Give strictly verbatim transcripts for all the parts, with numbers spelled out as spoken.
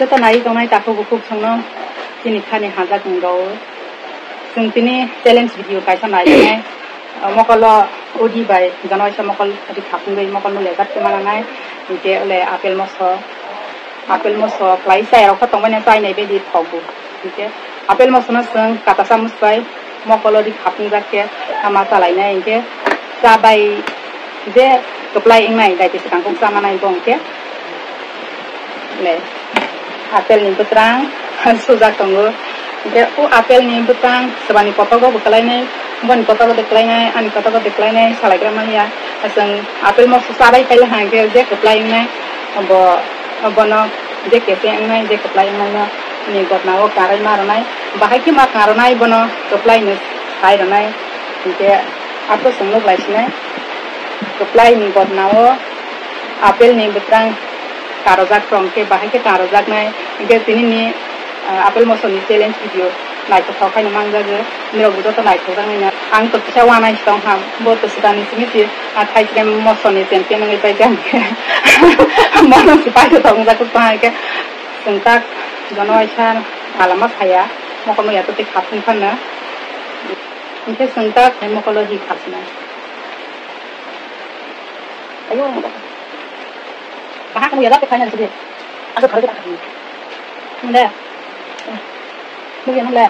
Kisa nai tongnai takhuk bukhuk songno chini khani hajak wng rw. Chwng tini challenge video kaisa nai tongnai. Mokolo odi bai jano waisa mokol odi khapung bai mokol no lejak tongma nangnai. Hinkhe ole apple moso, apple moso khlai chai rok kha tongmani chai nai bedi thok bo. Hinkhe apple moso no chwng kata chamus bai mokolo ri khapung jak khe ama chalai nai hinkhe cha bai je kwplai wngnai dai twi swkang kuk cha manai bo hinkhe le apple ni bwkrang sujak tongo hinkhe o apple ni bwkrang swbani kotogo bo kwlai nai boni kotogo de kwlai nai ani kotogo de kwlai nai salai gra manya chwng apple moso cha bai khaila hinkhe je kwplai wngnai bo bono je kese wngnai je kwplai wngnai no ni gotna o karai ma rwnai bahai khe ma karonai bono kwplai no sai rwnai. Hinkhe aphuru chwng nuk lai sinai kwplai ni gotna o apple ni bwkrang karojak tong khe bahai khe karojak nai hinkhe tini ni ah, apple moso ni challenge video naithothok khaino manjago. Nirok bo joto naithok jak nai ang to kisa wanai si tong ham bo to swkang ni simi si ah, thai srem moso ni champion wngwi paijak hinkhe mono si paithothok wngjak tong hai khe. Chwng tak jono waisa alama saya mokol no yato tei khapung phanno hinkhe chwng tak hai mokolo hi khapna. Ayo, bahak mo yala ko khaina sidi. Asa thari ta khapna. Nde. Mo yana le.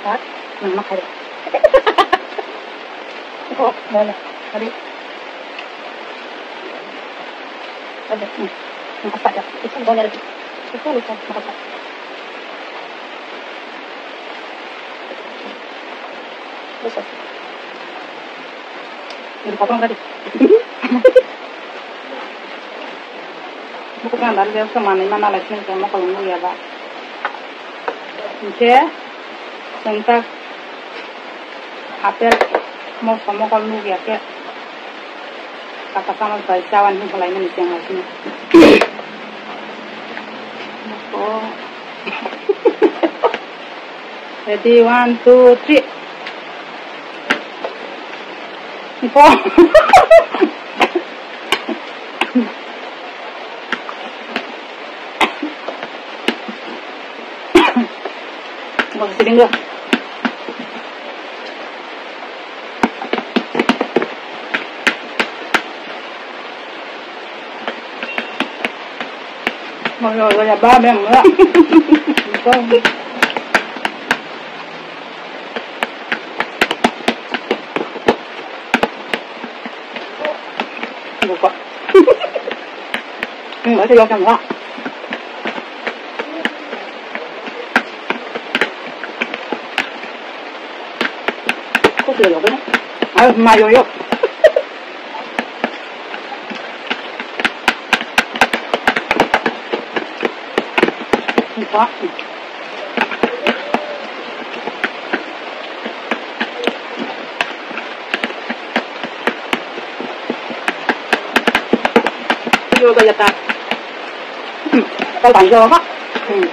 Tak, nang ma khai. Ko, mo le. Hari. Ada, hmm. Makasih ya. Itu boleh lagi. Itu lucu, makasih. Lucu. Ini potong tadi. Buku kan dari dia sama nih mana lagi nih kamu kalau nggak ya, Pak. Oke. Tengtak. Apple moso mokol nukya khe kata chamus bai chawan hinkhalaimani cheng hai sini. Ready, one, two, three. Info. Bang sini enggak. Mau ya, ya, ba, bang, enggak. Buka. Hmm, berarti lo kan, Wak. Kok sudah lo kan? Ayo, mayo yo. Buka. Yo, kaya ta. Hmm. Kal bang yo, ha. Hmm.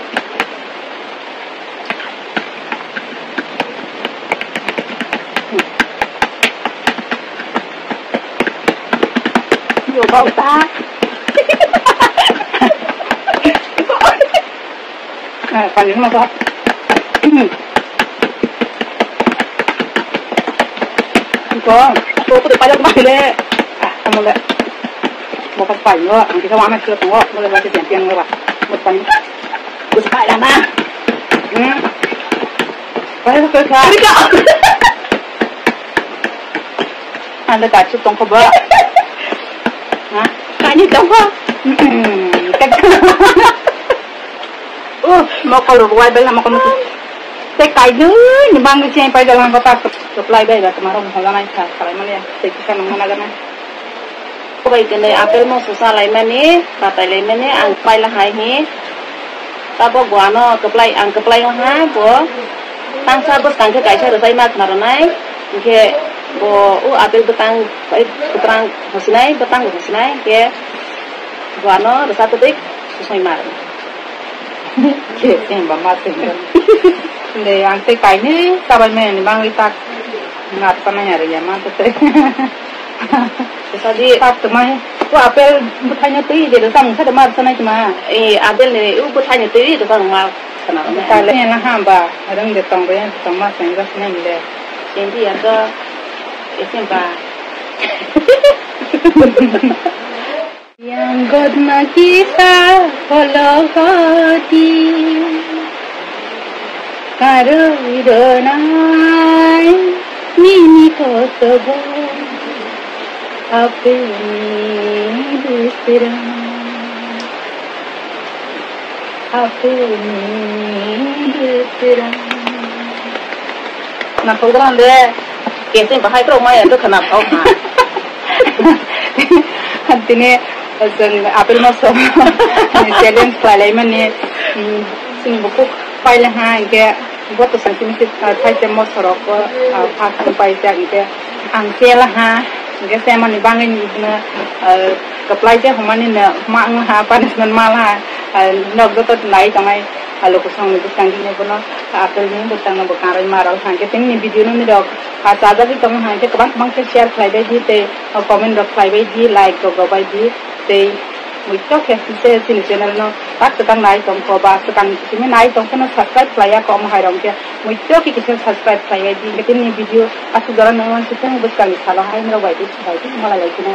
Yo, kau ta. Eh, panjang masa. Iko, to, to, pajak mah le. Ah, kamu le. Bapak panjang, ang kita mana sih tunggu, mulai lagi champion lah. Buat panjang. Bus pai lah, nah. Hmm. Pai lah, pai lah. Anda kacau tongko ba. Hah? Kani tongko. Hmm. Oh, mokol rok wai bela mokol mokol. Tei kaijui ni bangwi se pai jalang ko ta supply bai ba tomaro hola nai sa salai mani ya. Tei kisa nang mana gana. Bai kene apple mo susa lai mani, batai lai mani, ang pai la hai hi. Tabo bo ano keplai, ang keplai ha bo. Tangsa bwskang khe kaisa rwchai ma khna rwnai. Hinkhe bo o apple bwtang bai kwtang hosinai, bwtang hosinai. Hinkhe bo ano rwcha twtwi susai ma rwnai. Khe se hwnba ma se hwnba. Le ang tei kainwi chabai mani bangwi tak ngar tanai ari ya ma tei. Tadi tak twmai. Ko apple bwthaino twi de rwchapmung sa de mar sanai tma. E, apple ni u bwthaino twi rwchapmung ma sana. Kale na hamba rang de tong de tong ma sang gas nai le. Sindi ya to esimba. Yang godna kisa hologoti. Karwi ronai nini kosobo apeni dusra, apeni dusra. Nathok dran de, kesi bahai kro maya to khana thok ha. Tini chwng apple moso challenge khlailaimani, mm, chini bukhuk paila ha, hinkhe bo to sangsi misi, ah, thaise mosorok bo, ah, first time paijak, hinkhe ang sela ha, hinkhe semani bangwi ni ibno, ah, kwplaijak hwnmani no ma wng ha, punishment mal ha, ah, nok joto nai tongnai, ah, lukusongni bwskango bono apple ni bwskango bo kangrwi ma rw ha, hinkhe tini video no nirok, ah, chajagwi tongo ha, hinkhe kwbang kwbang khe share khlaibai di tei, ah, comment rok khlaibai di, like rok rwbai di. Tei muitok khe se chini channel no bak swkang nai tongkho, ba swkang simi nai tongkhe no subscribe khlaiya kho, omo hai rok khe muitok khe kisa subscribe khlaiya di. Hinkhe tini video aswk jora nang mang sithang bwskang ni salo hai norok bai di swbai di malai lai kheno.